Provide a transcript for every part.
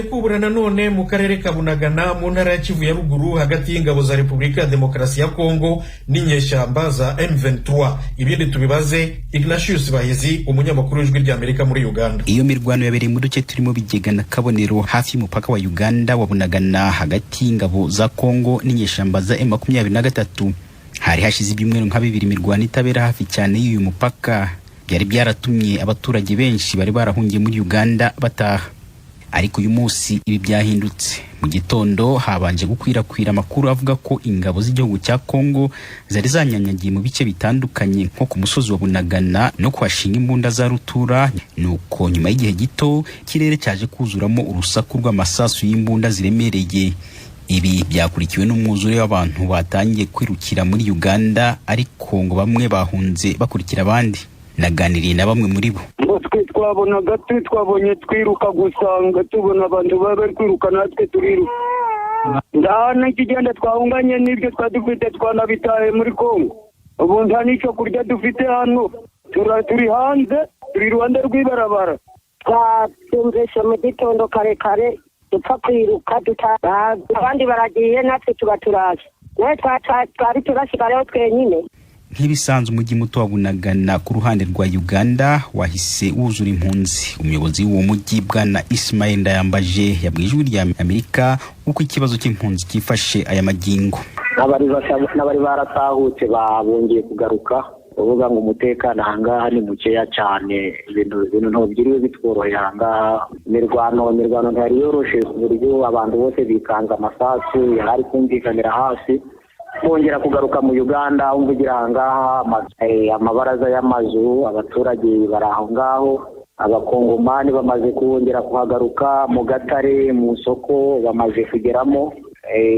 Kubura nanone mu karere ka Bunagana mu ntara ya Kivu ya Ruguru, hagati y'ingabo za Repubulika ya Demokarasi ya Kongo n'inyeshyamba za M23. Ibindi tubibaze Ignatius Bahizi, umunyamakuru w'Ijwi ry'Amerika muri Uganda. Iyo mirwano yabereye mu duce turimo Bigega na Kabonero, hafi y'umupaka wa Uganda wa Bunagana, hagati y'ingabo za Kongo n'inyeshyamba za M23. Hari hashize ibyumweru nka 2 imirwano itabera hafi cyane y'uyu mupaka. Byari byaratumye abaturage benshi bari barahungiye muri Uganda bataha, ariko uyu munsi ibi byahindutse. Mu gitondo habanje gukwirakwira amakuru avuga ko ingabo z'igihugu cya Kongo zari zanyanyagiye mu bice bitandukanye, nko ku musozi wa Bunagana, no kuhashinga imbunda za rutura. Nuko nyuma y'igihe gito ikirere cyaje kuzuramo urusaku rw'amasasu y'imbunda ziremereye. Ibi byakurikiwe n'umwuzure w'abantu batangiye kwirukira muri Uganda, ariko ngo bamwe bahunze bakurikira abandi. Naganiriye na bamwe muri bo. Ngo twe twabonaga, twabonye twiruka gusanga tubona abantu baba bari kwiruka, natwe turiruka. Nta n'ikigenda twahunganye, n'ibyo twari dufite twanabitaye muri Kongo. Ubu nta n'icyo kurya dufite hano, turi hanze, turi iruhande rw'ibarabara. Twumvise mu gitondo kare kare dupfa kwiruka, abandi baragiye, natwe tuba turaje, nawe twari turasigayeho twenyine. Nk'ibisanzwe, umujyi muto wa Bunagana ku ruhande rwa Uganda wahise wuzura impunzi. Umuyobozi w'uwo mujyi, Bwana Ismail Ndayambaje, yabwiye Ijwi rya Amerika uko ikibazo cy'impunzi cyifashe aya magingo. N'abari baratahutse babongeye kugaruka, bavuga ngo umutekano ahangaha ni mukeya cyane. Ibintu ntibyiriwe bitworoheye ahangaha. Imirwano ntiyari yoroshe, ku buryo abantu bose bikanze amasasu yari ari kumvikanira hasi. Bongera kugaruka mu Uganda. Umvugira ahangaha, amabaraza y'amazu, abaturage bari aho ngaho. Abakongomani bamaze kongera kuhagaruka mu gatare, mu isoko bamaze kugeramo.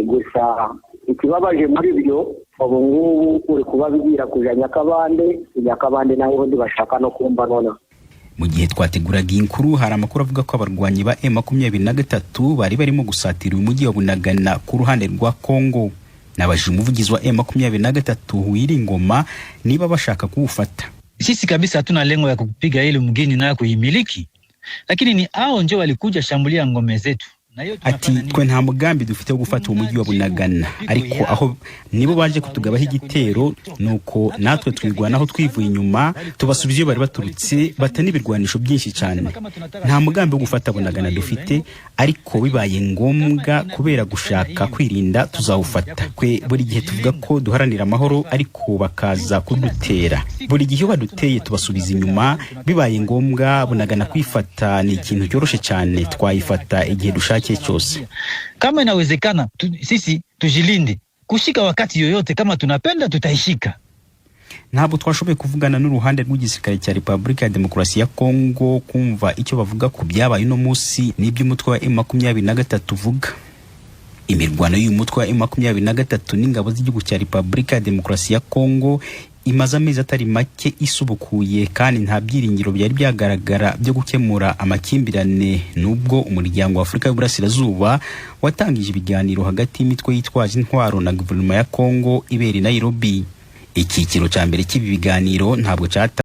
Gusa ikibabaje muri byo, ubu ngubu uri kubabwira kuja Nyakabande, Nyakabande naho ubundi bashaka no kumva noneho. Mu gihe twateguraga iyi nkuru, hari amakuru avuga ko abarwanyi ba M23 bari barimo gusatira uyu mujyi wa Bunagana ku ruhande rwa Kongo. Nabajije umuvugizi wa M23, Wiringoma, niba bashaka kuwufata. Sisi kabisa hatuna lengo ya kupiga ile mgini nayo kuimiliki, lakini ni hao ndio walikuja shambulia ngome zetu. Ati: "Twe nta mugambi dufite wo gufata uwo mujyi wa Bunagana, ariko aho nibo baje kutugabaho igitero, nuko natwe twirwanaho twivuye inyuma, tubasubiza iyo bari baturutse, bata n'ibirwanisho byinshi cyane. Nta mugambi wo gufata Bunagana dufite, ariko bibaye ngombwa kubera gushaka kwirinda tuzawufata. Twe buri gihe tuvuga ko duharanira amahoro, ariko bakaza kudutera. Buri gihe iyo baduteye tubasubiza inyuma. Bibaye ngombwa, Bunagana kwifata ni ikintu cyoroshye cyane, twayifata igihe dushakiye cyose." Kama inawezekana sisi tujilinde kushika wakati yoyote, kama tunapenda tutaishika. Ntabwo twashoboye kuvugana n'uruhande rw'igisirikare cya Repubulika ya Demokarasi ya Kongo kumva icyo bavuga ku byabaye uno munsi n'iby'umutwe wa M23 uvuga. Imirwano y'uyu mutwe wa M23 n'ingabo z'igihugu cya Repubulika ya Demokarasi ya Kongo imaze amezi atari make isubukuye, kandi nta byiringiro byari byagaragara byo gukemura amakimbirane, nubwo Umuryango wa Afurika y'Uburasirazuba watangije ibiganiro hagati y'imitwe yitwaje intwaro na guverinoma ya Kongo ibera i Nairobi. Icyiciro cya mbere cy'ibi biganiro ntabwo cyata